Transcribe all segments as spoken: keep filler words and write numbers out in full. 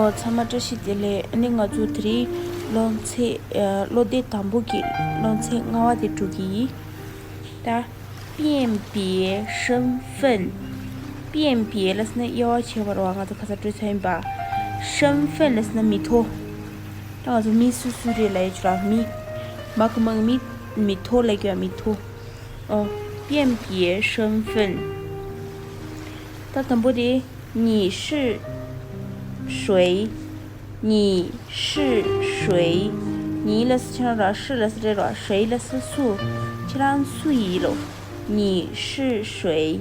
ཨོ། ཚང་མ་བཀྲ་ཤིས་བདེ་ལེགས། ཨ་ནི་ང་ཚོ་དེ་རིང་སློབ་ཚན། ཨ། སློབ་དེབ་དང་པོ་གི་སློབ་ཚན་ལྔ་པ་དེ་འགྲོ་གི་ཡིན། ད། 辨别身份། 辨别 ལབ་ཟེར་ན་དབྱེ་བ་ཕྱེ་བ་རེད་བ། ང་ཚོ་ཁ་སང་བགྲོས་ཚར་ཡིན་པ། 身份 ལབ་ཟེར་ན་མི་ཐོ། ད་ང་ཚོ་མི་སུ་སུ་རེད་ལབ་ཡ་ཅིག་ར། མི། མ་ཁུ་མ་གི་མི། མི་ཐོ་ལབ་ཀྱི་ཡ། མི་ཐོ། ཨོ། 辨别身份། ད་དང་པོ་དེ། 你是谁། 你是谁། 你 ལབ་ཟེར་ཁྱེད་རང་ར། 是 ལབ་ཟེར་རེད་ར། 谁 ལབ་ཟེར་སུ། ཁྱེད་རང་སུ་ཡིན་ལོ། 你是谁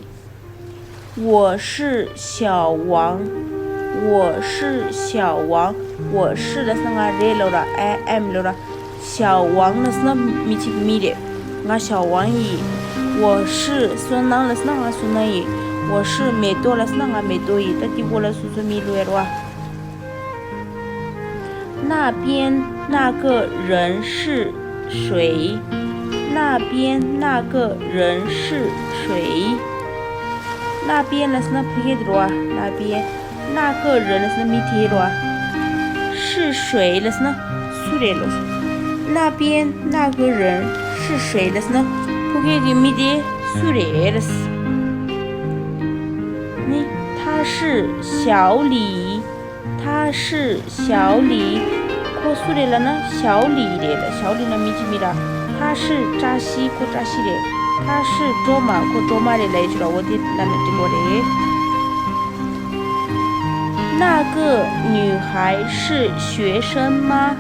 ། 我是小王། 我是小王། 我是 ལབ་ཟེར་ང་རེད་ལོ་ར། I am ལོ་ར། 小王 ལབ་ཟེར་ན་མི་གཅིག་མི་རེད། ང་ཞའོ་ཝང་ཡིན། 我是 བསོད་ནམས་ལབ་ཟེར་ན་ང་བསོད་ནམས་ཡིན། 我是美豆 ལབ་ཟེར་ན་ང་美豆ཡིན། ད་དེ་གོ་ལ་སོ་སོ་མི་ལོས་ར། 那边那个人是谁？ 那边那个人是谁？ 那边 ལབ་ཟེར་ན་ཕ་གི་དེ་རེད་བ། 那边། 那个人 ལབ་ཟེར་ན་མི་དེ་རེད་བ། 是谁 ལབ་ཟེར་ན་སུ་རེད་ལོ། 那边那个人是谁 ལབ་ཟེར་ན་ཕ་གི་གི་མི་དེ་སུ་རེད་ལབ་ཟེར། 呢，他是小李。 他是小李། ཁོ་སུ་རེད་ལབ་ན་ཞའོ་ལི་རེད་ལ། ཞའོ་ལི་ལ་མི་གཅིག་མི་ར། 他是扎西། ཁོ་བཀྲ་ཤིས་རེད། 他是卓玛། ཁོ་卓玛་རེད་ལབ་ཡ་ཅིག་ར། འོ་དེ་ལབ་ན་འགྲིག་གི་རེད། 那个女孩是学生吗？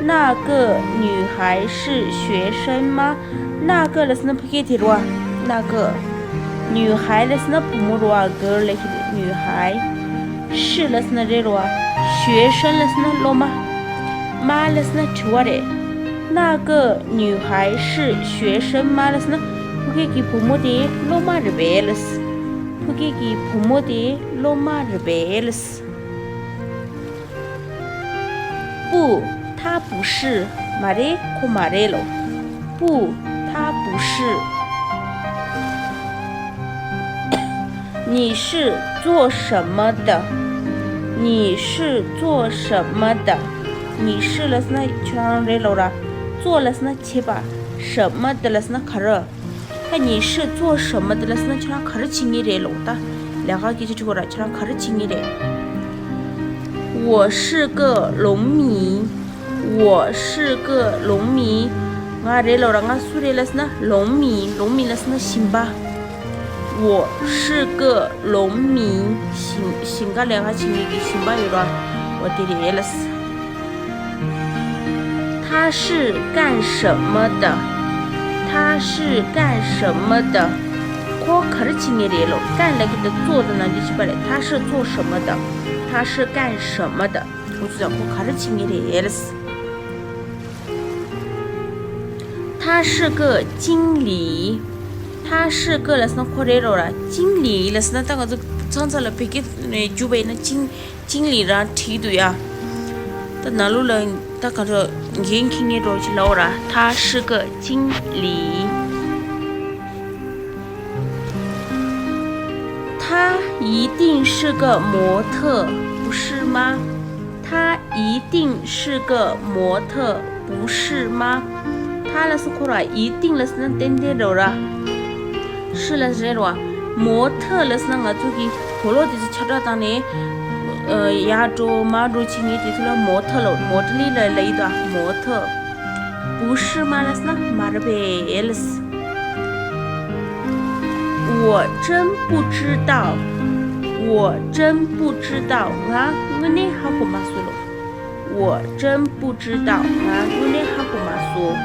那个女孩是学生吗？ 那个 ལབ་ཟེར་ན་ཕ་གི་དེ་རེད་བ། 那个། 女孩 ལབ་ཟེར་ན་བུ་མོ་རེད་བ། girl ལབ་ཀྱི་རེད། 女孩། 是 ལབ་ཟེར་ན་རེད་རེད་བ། 学生 ལབ་ཟེར་ན་སློབ་མ། 吗 ལབ་ཟེར་ན་དྲི་བ་རེད། 那个女孩是学生吗 ལབ་ཟེར་ན་ཕ་གི་གི་བུ་མོ་དེ་སློབ་མ་རེད་པས་ལབ་ཟེར། ཕ་གི་གི་བུ་མོ་དེ་སློབ་མ་རེད་པས་ལབ་ཟེར། 不，他不是。 མ་རེད། ཁོ་མ་རེད་ལོ། 不，他不是。 你是做什么的？ 你是做什么的？ 你是 ལབ་ཟེར་ན་ཁྱོད་རང་རེད་ལོ་ར། 做 ལབ་ཟེར་ན་བྱེད་པ། 什么的 ལབ་ཟེར་ན་ག་རེ། ད 你是做什么的 ལབ་ཟེར་ན་ཁྱོད་རང་ག་རེ་བྱེད་མཁན་རེད་ལོ། ད་ལས་ཀ་སྐད་ཆ་དྲི་དགོས་ར། ཁྱོད་རང་ག་རེ་བྱེད་མཁན་རེད། 我是个农民། 我是个农民། ང་རེད་ལོ་ར། ང་སུ་རེད་ལབ་ཟེར་ན་农民། 农民 ལབ་ཟེར་ན་ཞིང་པ། 我是个农民། ཞིང་ཞིང་ཁ་ལས་ཀ་བྱེད་མཁན་གྱི་ཞིང་པ་ཡོད་ར། འོ་དེ་རེད་ལབ་ཟེར། 他是干什么的？ 他是干什么的？ ཁོ་ག་རེ་བྱེད་མཁན་རེད་ལོ། 干 ལབ་ཀྱི་འདུག 做 དང་ནང་འདྲེན་བྱེད་པ་རེད། 他是做什么的？ 他是干什么的？ ཁོ་ཚོ་ལ་ཁོ་ག་རེ་བྱེད་མཁན་རེད་ལབ་ཟེར། 他是个经理། 他是个 ལབ་ཟེར་ན་ཁོ་རེད་རོ་ར། 经理 ལབ་ཟེར་ན་ད་ང་ཚོ་ཚང་ཚང་ལ་བོད་སྐད་ནས་བསྒྱུར་བ་ཡིན་ན་经经理 རང་བྲིས་འདུག་ཡ། ད་ནང་ལོགས་ལ་ད་ག་ཚོད་འགན་འཁྱེར་མཁན་འདྲ་ཅིག་ལབ་ར། 他是个经理། 他一定是个模特，不是吗？他一定是个模特，不是吗？ 他 ལབ་ཟེར་ཁོ་ར། 一定 ལབ་ཟེར་ན་ཏན་ཏན་རེད་ར། 是 ལབ་ཟེར་རེད་ར། 模特 ལབ་ཟེར་ན་ང་ཚོ་གི་དུག་ལོག་དེ་ཚོ་ཁྱབ་བསྒྲགས་བཏང་ནས་ཡར་འགྲོ་མར་འགྲོ་བྱེད་མཁན་དེ་ཚོ་ལ་模特 ལབ། མོ་ཌེལ་ལ་ལབ་ཡི་འདུག 模特། 不是吗 ལབ་ཟེར་ན་མ་རེད་པས་ལབ་ཟེར། 我真不知道། 我真不知道། ང་དངོས་གནས་ཧ་གོ་མ་སོང་ལོ། 我真不知道། ང་དངོས་གནས་ཧ་གོ་མ་སོང་།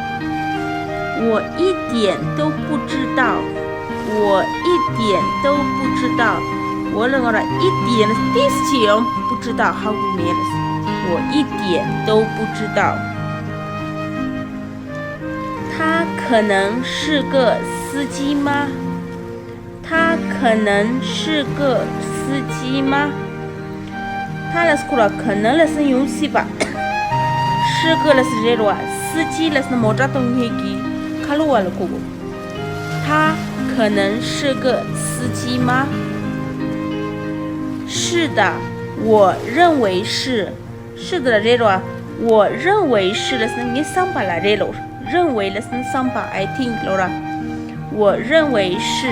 我一点都不知道། 我一点都不知道། 我་ལ་ང་ར་一点ཏོག་ཙམ་ཡང་不知道། ཧ་གོ་མེད་ལ། 我一点都不知道། 他可能是个司机吗？ 他可能是个司机吗？ 他 ལབ་ཟེར་ཁོ་ར། 可能 ལབ་ཟེར་ཡོང་སྲིད་པ། 是个 ལབ་ཟེར་རེད་རོ། 司机 ལབ་ཟེར་ན་མོ་ཊ་གཏོང་མཁན་གྱི་ཁ་ལོ་བ་ལ་གོ་གོ། 他可能是个司机吗？ 是的，我认为是 是 དེ་ལ་རེད་རོ། 我认为是 ལབ་སོང་ན་ངས་བསམ་པ་ལ་རེད་ལོ། 认为 ལབ་སོང་ན་བསམ་པ། I think ལོ་ར། 我认为是